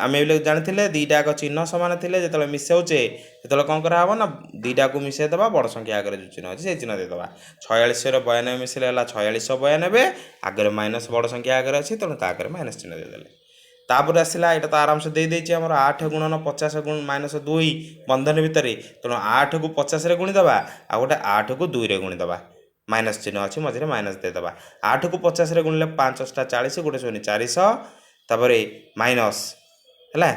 ଆମେ ଜାଣିଥିଲେ ଦୁଇଟା ଯାକ ଚିହ୍ନ ସମାନ ଥିଲେ ଯେତେବେଳେ ମିଶାଉଛେ ସେତେବେଳେ କ'ଣ କରାହେବ ନା ଦୁଇଟାକୁ ମିଶାଇ ଦେବା, ବଡ଼ ସଂଖ୍ୟା ଆଗରେ ଯେଉଁ ଚିହ୍ନ ଅଛି ସେଇ ଚିହ୍ନ ଦେଇଦେବା। 46ରେ 92 ମିଶିଲେ ହେଲା 4692, ଆଗରେ ମାଇନସ୍ ବଡ଼ ସଂଖ୍ୟା ଆଗରେ ଅଛି, ତେଣୁ ତା ଆଗରେ ମାଇନସ୍ ଚିହ୍ନ ଦେଇଦେଲେ। ତାପରେ ଆସିଲା ଏଇଟା ତ ଆରାମସେ ଦେଇଦେଇଛି ଆମର 8 ଗୁଣନ 50 ଗୁଣ ମାଇନସ୍ 2 ବନ୍ଧନୀ ଭିତରେ, ତେଣୁ 8କୁ 50ରେ ଗୁଣିଦେବା, ଆଉ ଗୋଟେ 8କୁ 2ରେ ଗୁଣିଦେବା, ମାଇନସ୍ ଚିହ୍ନ ଅଛି ମଝିରେ ମାଇନସ୍ ଦେଇଦେବା। 8କୁ 50ରେ ଗୁଣିଲେ 5 40, ଗୋଟେ ଶୂନ୍ୟ 400, ତାପରେ ମାଇନସ୍ ହେଲା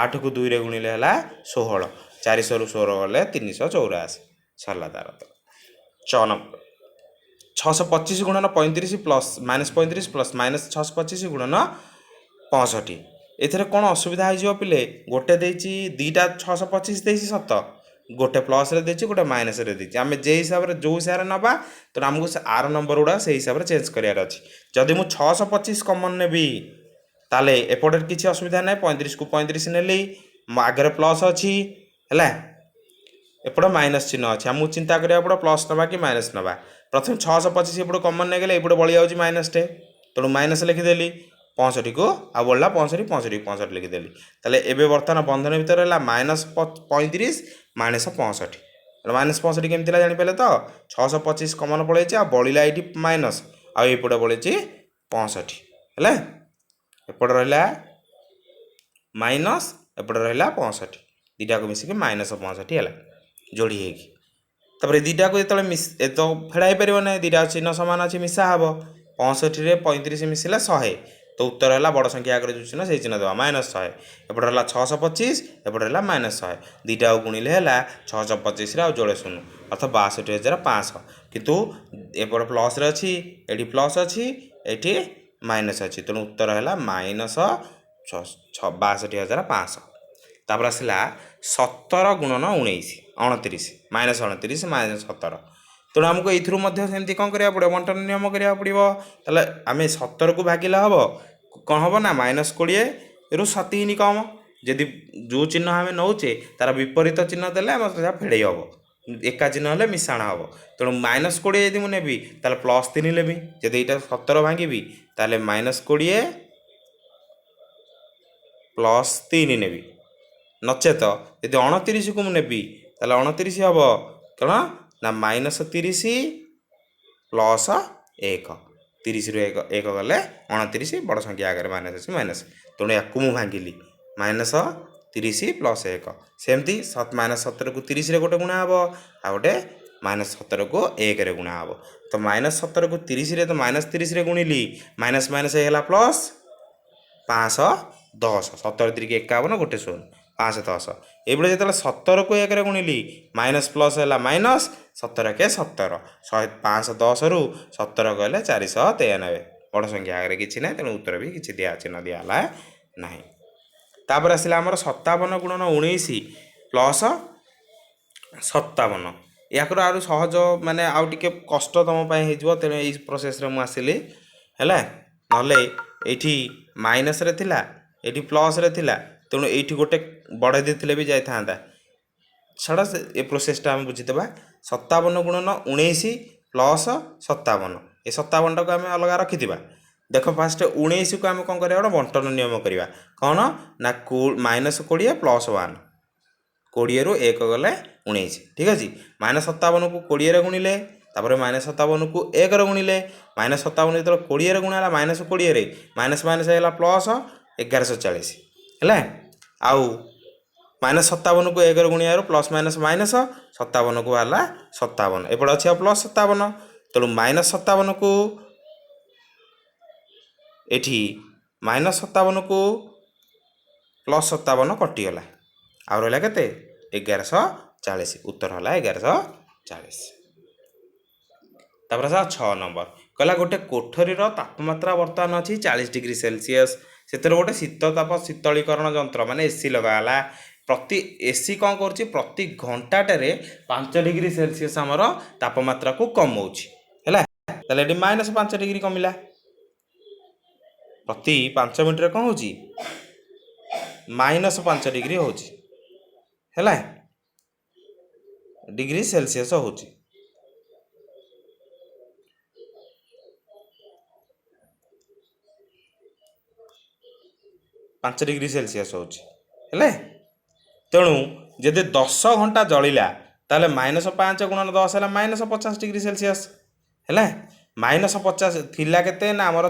8କୁ 2ରେ ଗୁଣିଲେ ହେଲା 16, 400ରୁ 16 ଗଲେ 384 ସରିଲା ତାର। ତ ଚ number, 625 ଗୁଣନ 35 plus minus 35 plus minus 625 ଗୁଣନ 65। ଏଥିରେ କ'ଣ ଅସୁବିଧା ହେଇଯିବ ପିଲେ? ଗୋଟେ ଦେଇଛି, ଦୁଇଟା 625 ଦେଇଛି ସତ, ଗୋଟେ ପ୍ଲସ୍ରେ ଦେଇଛି, ଗୋଟେ ମାଇନସ୍ରେ ଦେଇଛି। ଆମେ ଯେ ହିସାବରେ ଯେଉଁ ହିସାବରେ ନେବା, ତେଣୁ ଆମକୁ ସେ ଆର ନମ୍ବର ଗୁଡ଼ା ସେଇ ହିସାବରେ ଚେଞ୍ଜ କରିବାର ଅଛି। ଯଦି ମୁଁ 625 କମନ୍ ନେବି, ତାହେଲେ ଏପଟେ କିଛି ଅସୁବିଧା ନାହିଁ। 35କୁ 35 ନେଲି, ମୋ ଆଗରେ ପ୍ଲସ୍ ଅଛି, ହେଲା, ଏପଟେ ମାଇନସ୍ ଚିହ୍ନ ଅଛି। ଆମକୁ ଚିନ୍ତା କରିବାକୁ ପଡ଼ିବ ପ୍ଲସ୍ ନେବା କି ମାଇନସ୍ ନେବା। ପ୍ରଥମେ 625 ଏପଟେ କମନ୍ ନେଇଗଲେ ଏପଟେ ବଳି ଯାଉଛି ମାଇନସ୍ଟେ, ତେଣୁ ମାଇନସ୍ ଲେଖିଦେଲି। 65କୁ ଆଉ ବଳିଲା 65, 65 65 ଲେଖିଦେଲି। ତାହେଲେ ଏବେ ବର୍ତ୍ତମାନ ବନ୍ଧନ ଭିତରେ ହେଲା ମାଇନସ୍ 35 ମାଇନସ୍ 65। ମାଇନସ୍ 65 କେମିତି ହେଲା ଜାଣିପାରିଲେ ତ? 625 କମନ୍ ପଳେଇଛି ଆଉ ବଳିଲା ଏଇଠି ମାଇନସ୍, ଆଉ ଏଇପଟେ ବଳିଛି 65। ହେଲା, ଏପଟେ ରହିଲା ମାଇନସ୍, ଏପଟେ ରହିଲା 65, ଦୁଇଟାକୁ ମିଶିକି ମାଇନସ୍ 65 ହେଲା ଯୋଡ଼ି ହେଇକି। ତାପରେ ଦୁଇଟାକୁ ଯେତେବେଳେ ମିଶ ଏ ତ ଫେଡ଼ା ହେଇପାରିବ ନାହିଁ, ଦୁଇଟା ଚିହ୍ନ ସମାନ ଅଛି, ମିଶା ହେବ। 65ରେ 35 ମିଶିଲେ 100। ତ ଉତ୍ତର ହେଲା ବଡ଼ ସଂଖ୍ୟା ଆଗରେ ଯେଉଁ ଚିହ୍ନ ସେଇ ଚିହ୍ନ ଦେବା, ମାଇନସ୍ 100। ଏପଟେ ହେଲା 625, ଏପଟେ ହେଲା ମାଇନସ୍ 100, ଦୁଇଟାକୁ ଗୁଣିଲେ ହେଲା 625ରେ ଆଉ ଯୋଡ଼େ ଶୂନ, ଅର୍ଥାତ୍ 62,500। କିନ୍ତୁ ଏପଟେ ପ୍ଲସ୍ରେ ଅଛି, ଏଠି ପ୍ଲସ୍ ଅଛି, ଏଠି ମାଇନସ୍ ଅଛି, ତେଣୁ ଉତ୍ତର ହେଲା ମାଇନସ୍ 62,500। ତାପରେ ଆସିଲା 17 ଗୁଣନ 19, 29, ମାଇନସ୍ 29 ମାଇନସ୍ 17। ତେଣୁ ଆମକୁ ଏଇଥିରୁ ମଧ୍ୟ ସେମିତି କ'ଣ କରିବାକୁ ପଡ଼ିବ? ବଣ୍ଟନ ନିୟମ କରିବାକୁ ପଡ଼ିବ। ତାହେଲେ ଆମେ 17କୁ ଭାଗିଲେ ହେବ କ'ଣ ହେବ ନା ମାଇନସ୍ 20ରୁ 3 କମ୍। ଯଦି ଯେଉଁ ଚିହ୍ନ ଆମେ ନେଉଛେ ତାର ବିପରୀତ ଚିହ୍ନ ଦେଲେ ଆମର ସେଟା ଫେଡ଼େଇ ହେବ, ଏକା ଚିହ୍ନ ହେଲେ ମିଶାଣ ହେବ। ତେଣୁ ମାଇନସ୍ 20 ଯଦି ମୁଁ ନେବି ତାହେଲେ ପ୍ଲସ୍ 3 ନେବି। ଯଦି ଏଇଟା 17 ଭାଙ୍ଗିବି ତାହେଲେ ମାଇନସ୍ 20 ପ୍ଲସ୍ 3 ନେବି। ନଚେତ ଯଦି 29କୁ ମୁଁ ନେବି ତାହେଲେ 29 ହେବ କ'ଣ ନା ମାଇନସ୍ 30 ପ୍ଲସ୍ 1। 30ରୁ 1 ଗଲେ 29, ବଡ଼ ସଂଖ୍ୟା ଆଗରେ ମାଇନସ୍ ଅଛି, ମାଇନସ୍। ତେଣୁ ୟାକୁ ମୁଁ ଭାଙ୍ଗିଲି ମାଇନସ୍ 30 ପ୍ଲସ୍ 1। ସେମିତି ମାଇନସ୍ 17କୁ 30ରେ ଗୋଟେ ଗୁଣା ହେବ, ଆଉ ଗୋଟେ ମାଇନସ୍ 17କୁ 1ରେ ଗୁଣା ହେବ। ତ ମାଇନସ୍ 17କୁ 30ରେ, ତ ମାଇନସ୍ 30ରେ ଗୁଣିଲି, ମାଇନସ୍ ମାଇନସ୍ ହେଇଗଲା ପ୍ଲସ୍, 510। 17 ତିରିକି 51, ଗୋଟେ ଶୂନ, 510। ଏଇଭଳି ଯେତେବେଳେ 17କୁ 1ରେ ଗୁଣିଲି, ମାଇନସ୍ ପ୍ଲସ୍ ହେଲା ମାଇନସ୍, 17 କେ 17, 100, 510ରୁ 17 ଗଲେ 493। ବଡ଼ ସଂଖ୍ୟା ଆଗରେ କିଛି ନାହିଁ, ତେଣୁ ଉତ୍ତର ବି କିଛି ଦିଆ ଚିହ୍ନ ଦିଆହେଲା ନାହିଁ। ତାପରେ ଆସିଲା ଆମର 57 ଗୁଣନ 19 ପ୍ଲସ୍ 57। ୟାଙ୍କର ଆହୁରି ସହଜ, ମାନେ ଆଉ ଟିକେ କଷ୍ଟ ତୁମ ପାଇଁ ହେଇଯିବ, ତେଣୁ ଏଇ ପ୍ରୋସେସ୍ରେ ମୁଁ ଆସିଲି। ହେଲା, ନହେଲେ ଏଇଠି ମାଇନସ୍ରେ ଥିଲା, ଏଇଠି ପ୍ଲସ୍ରେ ଥିଲା, ତେଣୁ ଏଇଠି ଗୋଟେ ବଢ଼େଇ ଦେଇଥିଲେ ବି ଯାଇଥାନ୍ତା। ଛାଡ଼, ସେ ଏ ପ୍ରୋସେସ୍ଟା ଆମେ ବୁଝିଦେବା। 57 ଗୁଣନ 19 ପ୍ଲସ୍ 57, ଏ 57ଟାକୁ ଆମେ ଅଲଗା ରଖିଥିବା। ଦେଖ, ଫାଷ୍ଟ 19କୁ ଆମେ କ'ଣ କରିବା? ଗୋଟେ ବଣ୍ଟନ ନିୟମ କରିବା। କ'ଣ ନା ମାଇନସ୍ 20 ପ୍ଲସ୍ 1, 20ରୁ 1 ଗଲେ 19। ଠିକ୍ ଅଛି। ମାଇନସ୍ 57କୁ 20ରେ ଗୁଣିଲେ, ତାପରେ ମାଇନସ୍ 57କୁ 1ରେ ଗୁଣିଲେ, ମାଇନସ୍ 57 ଯେତେବେଳେ 20ରେ ଗୁଣା ହେଲା ମାଇନସ୍ 20ରେ, ମାଇନସ୍ ମାଇନସ୍ ହେଇଗଲା ପ୍ଲସ୍, 1140 ହେଲା। ଆଉ ମାଇନସ୍ 57କୁ 1ରେ ଗୁଣିବାରୁ ପ୍ଲସ୍ ମାଇନସ୍ ମାଇନସ୍, 57କୁ ହେଲା 57, ଏପଟେ ଅଛି ଆଉ ପ୍ଲସ୍ 57। ତେଣୁ ମାଇନସ୍ 57କୁ ଏଠି ମାଇନସ୍ 57କୁ ପ୍ଲସ୍ 57 କଟିଗଲା, ଆଉ ରହିଲା କେତେ? 1140। ଉତ୍ତର ହେଲା 1140। ତାପରେ ଆସିଲା 6 ନମ୍ବର। କହିଲା ଗୋଟେ କୋଠରୀର ତାପମାତ୍ରା ବର୍ତ୍ତମାନ ଅଛି 40 ଡିଗ୍ରୀ ସେଲସିୟସ୍, ସେଥିରେ ଗୋଟେ ଶୀତତାପ ଶୀତଳୀକରଣ ଯନ୍ତ୍ର ମାନେ ଏସି ଲଗାଗଲା। ପ୍ରତି ଏସି କ'ଣ କରୁଛି? ପ୍ରତି ଘଣ୍ଟାଟାରେ 5 ଡିଗ୍ରୀ ସେଲସିୟସ୍ ଆମର ତାପମାତ୍ରାକୁ କମଉଛି। ହେଲା, ତାହେଲେ ଏଠି ମାଇନସ୍ 5 ଡିଗ୍ରୀ କମିଲା। ପ୍ରତି 5 ମିନିଟ୍ରେ କ'ଣ ହେଉଛି? ମାଇନସ୍ 5 ଡିଗ୍ରୀ ହେଉଛି, ହେଲା, ଡିଗ୍ରୀ ସେଲସିୟସ୍ ହେଉଛି। 5 ଡିଗ୍ରୀ ସେଲସିୟସ୍ ହେଉଛି। ହେଲେ ତେଣୁ ଯଦି 10 ଘଣ୍ଟା ଜଳିଲା ତାହେଲେ ମାଇନସ୍ 5 ଗୁଣନ 10 ହେଲା ମାଇନସ୍ 50 ଡିଗ୍ରୀ ସେଲସିୟସ୍। ହେଲା, ମାଇନସ୍ 50 ଥିଲା କେତେ ନା ଆମର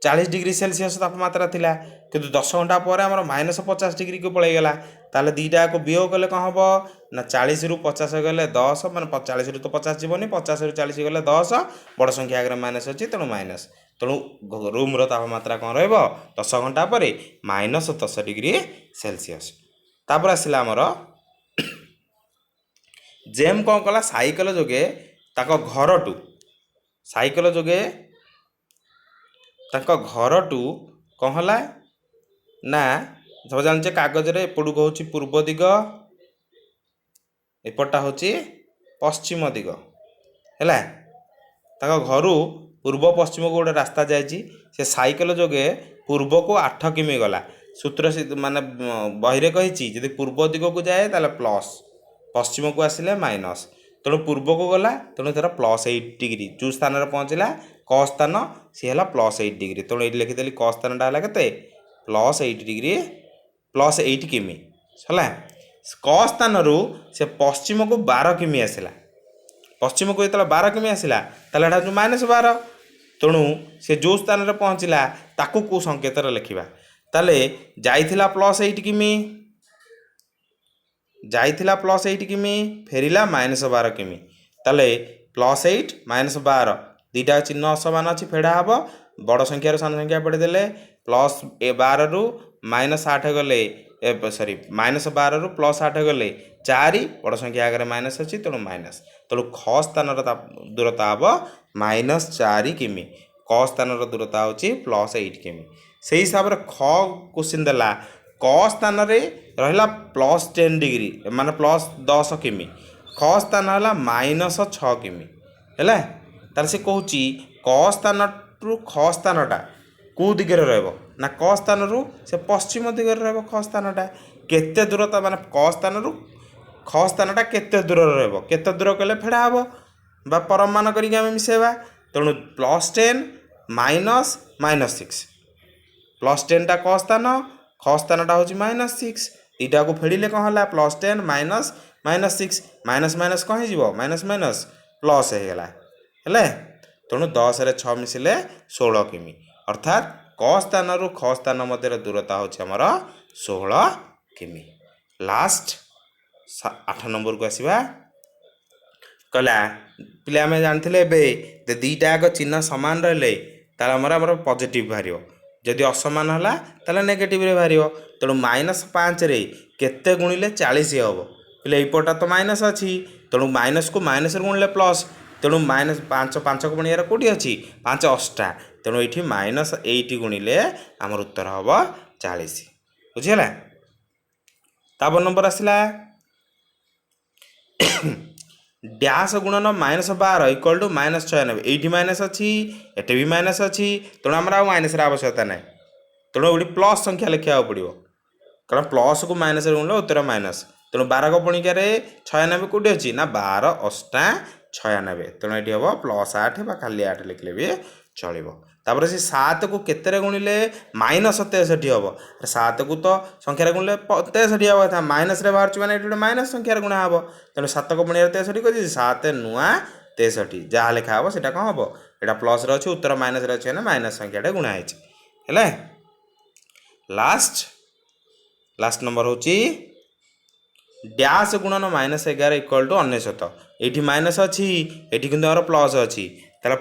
40 ଡିଗ୍ରୀ ସେଲସିୟସ୍ ତାପମାତ୍ରା ଥିଲା, କିନ୍ତୁ 10 ଘଣ୍ଟା ପରେ ଆମର ମାଇନସ୍ 50 ଡିଗ୍ରୀକୁ ପଳେଇଗଲା। ତାହେଲେ ଦୁଇଟାକୁ ବିୟୋଗ କଲେ କ'ଣ ହେବ ନା 40ରୁ 50 ଗଲେ 10, ମାନେ 40ରୁ ତ 50 ଯିବନି, 50ରୁ 40 ଗଲେ 10, ବଡ଼ ସଂଖ୍ୟା ଆଗରେ ମାଇନସ୍ ଅଛି ତେଣୁ ମାଇନସ୍। ତେଣୁ ରୁମ୍ର ତାପମାତ୍ରା କ'ଣ ରହିବ 10 ଘଣ୍ଟା ପରେ? Minus 10 degree Celsius. ତାପରେ ଆସିଲା ଆମର ଜେମ୍ କ'ଣ କଲା ସାଇକେଲ ଯୋଗେ ତାଙ୍କ ଘରଠୁ ସାଇକେଲ ଯୋଗେ ତାଙ୍କ ଘରଠୁ କ'ଣ ହେଲା ନା, ସବୁ ଜାଣିଛେ, କାଗଜରେ ଏପଟକୁ ହେଉଛି ପୂର୍ବ ଦିଗ, ଏପଟଟା ହେଉଛି ପଶ୍ଚିମ ଦିଗ। ହେଲା, ତାଙ୍କ ଘରୁ ପୂର୍ବ ପଶ୍ଚିମକୁ ଗୋଟେ ରାସ୍ତା ଯାଇଛି। ସେ ସାଇକେଲ ଯୋଗେ ପୂର୍ବକୁ 8 କିମି ଗଲା। ସୂତ୍ର ମାନେ ବହିରେ କହିଛି, ଯଦି ପୂର୍ବ ଦିଗକୁ ଯାଏ ତାହେଲେ ପ୍ଲସ୍, ପଶ୍ଚିମକୁ ଆସିଲେ ମାଇନସ୍। ତେଣୁ ପୂର୍ବକୁ ଗଲା, ତେଣୁ ତାର ପ୍ଲସ୍ 8 ଡିଗ୍ରୀ। ଯେଉଁ ସ୍ଥାନରେ ପହଞ୍ଚିଲା କ ସ୍ଥାନ, ସିଏ ହେଲା ପ୍ଲସ୍ 8 ଡିଗ୍ରୀ। ତେଣୁ ଏଇଠି ଲେଖିଦେଲି, କ ସ୍ଥାନଟା ହେଲା କେତେ? ପ୍ଲସ୍ 8 ଡିଗ୍ରୀ, ପ୍ଲସ୍ 8 କିମି ହେଲା। କ ସ୍ଥାନରୁ ସେ ପଶ୍ଚିମକୁ 12 କିମି ଆସିଲା। ପଶ୍ଚିମକୁ ଯେତେବେଳେ 12 କିମି ଆସିଲା, ତାହେଲେ ଏଇଟା ହେଉଛି ମାଇନସ୍ 12। ତେଣୁ ସେ ଯେଉଁ ସ୍ଥାନରେ ପହଞ୍ଚିଲା ତାକୁ କେଉଁ ସଂକେତରେ ଲେଖିବା? ତାହେଲେ ଯାଇଥିଲା ପ୍ଲସ୍ 8 କିମି, ଯାଇଥିଲା ପ୍ଲସ୍ 8 କିମି, ଫେରିଲା ମାଇନସ୍ 12 କିମି। ତାହେଲେ ପ୍ଲସ୍ 8 ମାଇନସ୍ 12, ଦୁଇଟା ଚିହ୍ନ ଅସମାନ ଅଛି, ଫେଡ଼ା ହେବ। ବଡ଼ ସଂଖ୍ୟାରୁ ସାନ ସଂଖ୍ୟା ପଡ଼ିଦେଲେ, ପ୍ଲସ୍ 12ରୁ ମାଇନସ୍ 8 ଗଲେ, ସରି, ମାଇନସ୍ 12ରୁ ପ୍ଲସ୍ 8 ଗଲେ 4। ବଡ଼ ସଂଖ୍ୟା ଆଗରେ ମାଇନସ୍ ଅଛି, ତେଣୁ ମାଇନସ୍। ତେଣୁ ଖ ସ୍ଥାନର ତା ଦୂରତା ହେବ ମାଇନସ୍ 4 କିମି। କ ସ୍ଥାନର ଦୂରତା ହେଉଛି ପ୍ଲସ୍ 8 କିମି। ସେଇ ହିସାବରେ ଖ କୋଶ୍ଚିନ୍ ଦେଲା, କ ସ୍ଥାନରେ ରହିଲା ପ୍ଲସ୍ 10 ଡିଗ୍ରୀ, ମାନେ ପ୍ଲସ୍ 10 କିମି। ଖ ସ୍ଥାନ ହେଲା ମାଇନସ୍ 6 କିମି ହେଲା। ତାହେଲେ ସେ କହୁଛି କ ସ୍ଥାନରୁ ଖ ସ୍ଥାନଟା କେଉଁ ଦିଗରେ ରହିବ? ନା, କ ସ୍ଥାନରୁ ସେ ପଶ୍ଚିମ ଦିଗରେ ରହିବ। ଖ ସ୍ଥାନଟା କେତେ ଦୂରତା, ମାନେ କ ସ୍ଥାନରୁ ଖ ସ୍ଥାନଟା କେତେ ଦୂରରେ ରହିବ? କେତେ ଦୂର କଲେ ଫେଡ଼ା ହେବ ବା ପରମାନ କରିକି ଆମେ ମିଶାଇବା। ତେଣୁ ପ୍ଲସ୍ 10 ମାଇନସ୍ ମାଇନସ୍ 6। ପ୍ଲସ୍ 10ଟା କ ସ୍ଥାନ, ଖ ସ୍ଥାନଟା ହେଉଛି ମାଇନସ୍ 6। ଦୁଇଟାକୁ ଫେଡ଼ିଲେ କ'ଣ ହେଲା? Plus 10 minus minus 6, minus minus କ'ଣ ହେଇଯିବ? ମାଇନସ୍ ମାଇନସ୍ ପ୍ଲସ୍ ହେଇଗଲା। ହେଲେ ତେଣୁ 10ରେ 6 ମିଶିଲେ 16 କିମି। ଅର୍ଥାତ୍ କ ସ୍ଥାନରୁ ଖ ସ୍ଥାନ ମଧ୍ୟରେ ଦୂରତା ହେଉଛି ଆମର 16 କିମି। ଲାଷ୍ଟ 8 ନମ୍ବରକୁ ଆସିବା। କହିଲା ପିଲା, ଆମେ ଜାଣିଥିଲେ ଏବେ ଯେ ଦୁଇଟା ଯାକ ଚିହ୍ନ ସମାନ ରହିଲେ ତାହେଲେ ଆମର ପଜିଟିଭ୍ ବାହାରିବ, ଯଦି ଅସମାନ ହେଲା ତାହେଲେ ନେଗେଟିଭରେ ବାହାରିବ। ତେଣୁ ମାଇନସ୍ 5ରେ କେତେ ଗୁଣିଲେ 40 ହେବ? ପିଲା, ଏଇପଟଟା ତ ମାଇନସ୍ ଅଛି, ତେଣୁ ମାଇନସ୍କୁ ମାଇନସ୍ରେ ଗୁଣିଲେ ପ୍ଲସ୍। ତେଣୁ ମାଇନସ୍ 5, 5 ପଣିଆର କେଉଁଠି ଅଛି? 5 ଅଷ୍ଟା। ତେଣୁ ଏଇଠି ମାଇନସ୍ 8 ଗୁଣିଲେ ଆମର ଉତ୍ତର ହେବ 40। ବୁଝିହେଲା? ତାପର ନମ୍ବର ଆସିଲା, ଡ୍ୟାସ୍ ଗୁଣନ ମାଇନସ୍ 12 ଇକ୍ୱାଲ୍ ଟୁ ମାଇନସ୍ 96। ଏଇଠି ମାଇନସ୍ ଅଛି, ଏଠି ବି ମାଇନସ୍ ଅଛି, ତେଣୁ ଆମର ଆଉ ମାଇନସ୍ର ଆବଶ୍ୟକତା ନାହିଁ। ତେଣୁ ଏଠି ପ୍ଲସ୍ ସଂଖ୍ୟା ଲେଖିବାକୁ ପଡ଼ିବ, କାରଣ ପ୍ଲସ୍କୁ ମାଇନସ୍ରେ ଗୁଣିଲେ ଉତ୍ତର ମାଇନସ୍। ତେଣୁ 12 ପଣିକାରେ 96 କେଉଁଠି ଅଛି? ନା, 12 ଅଷ୍ଟା 96। ତେଣୁ ଏଠି ହେବ ପ୍ଲସ୍ 8 ବା ଖାଲି 8 ଲେଖିଲେ ବି ଚଳିବ। ତାପରେ ସେ 7କୁ କେତେରେ ଗୁଣିଲେ ମାଇନସ୍ 63 ହେବ? 7କୁ ତ ସଂଖ୍ୟାରେ ଗୁଣିଲେ 63 ହେବ କଥା, ମାଇନସ୍ରେ ବାହାରୁଛି, ମାନେ ଏଠି ଗୋଟେ ମାଇନସ୍ ସଂଖ୍ୟାରେ ଗୁଣା ହେବ। ତେଣୁ 7କ ପଣିଆରେ 63 କରିଛି, 7 ନୂଆ 63। ଯାହା ଲେଖା ହେବ ସେଇଟା କ'ଣ ହେବ? ଏଇଟା ପ୍ଲସ୍ରେ ଅଛି, ଉତ୍ତର ମାଇନସ୍ରେ ଅଛି, ମାନେ ମାଇନସ୍ ସଂଖ୍ୟାଟା ଗୁଣା ହେଇଛି। ହେଲା, ଲାଷ୍ଟ ନମ୍ବର ହେଉଛି ଡ୍ୟାସ୍ ଗୁଣନ ମାଇନସ୍ 11 ଇକ୍ୱାଲ୍ ଟୁ 99। ଏଇଠି ମାଇନସ୍ ଅଛି, ଏଠି କିନ୍ତୁ ଆମର ପ୍ଲସ୍ ଅଛି। ତାହେଲେ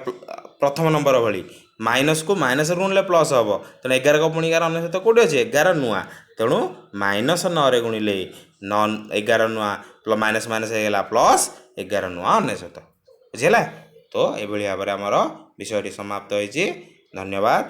ପ୍ରଥମ ନମ୍ବର ଭଳି ମାଇନସ୍କୁ ମାଇନସ୍ରେ ଗୁଣିଲେ ପ୍ଲସ୍ ହେବ। ତେଣୁ 11 ପୁଣି 11, 99 କେଉଁଠି ଅଛି? 11 ନୂଆ। ତେଣୁ ମାଇନସ୍ 9ରେ ଗୁଣିଲେ 9, 11 ନୂଆ, ମାଇନସ୍ ମାଇନସ୍ ହେଇଗଲା ପ୍ଲସ୍, 11 ନୂଆ 99। ବୁଝିହେଲା ତ? ଏଭଳି ଭାବରେ ଆମର ବିଷୟଟି ସମାପ୍ତ ହୋଇଛି। ଧନ୍ୟବାଦ।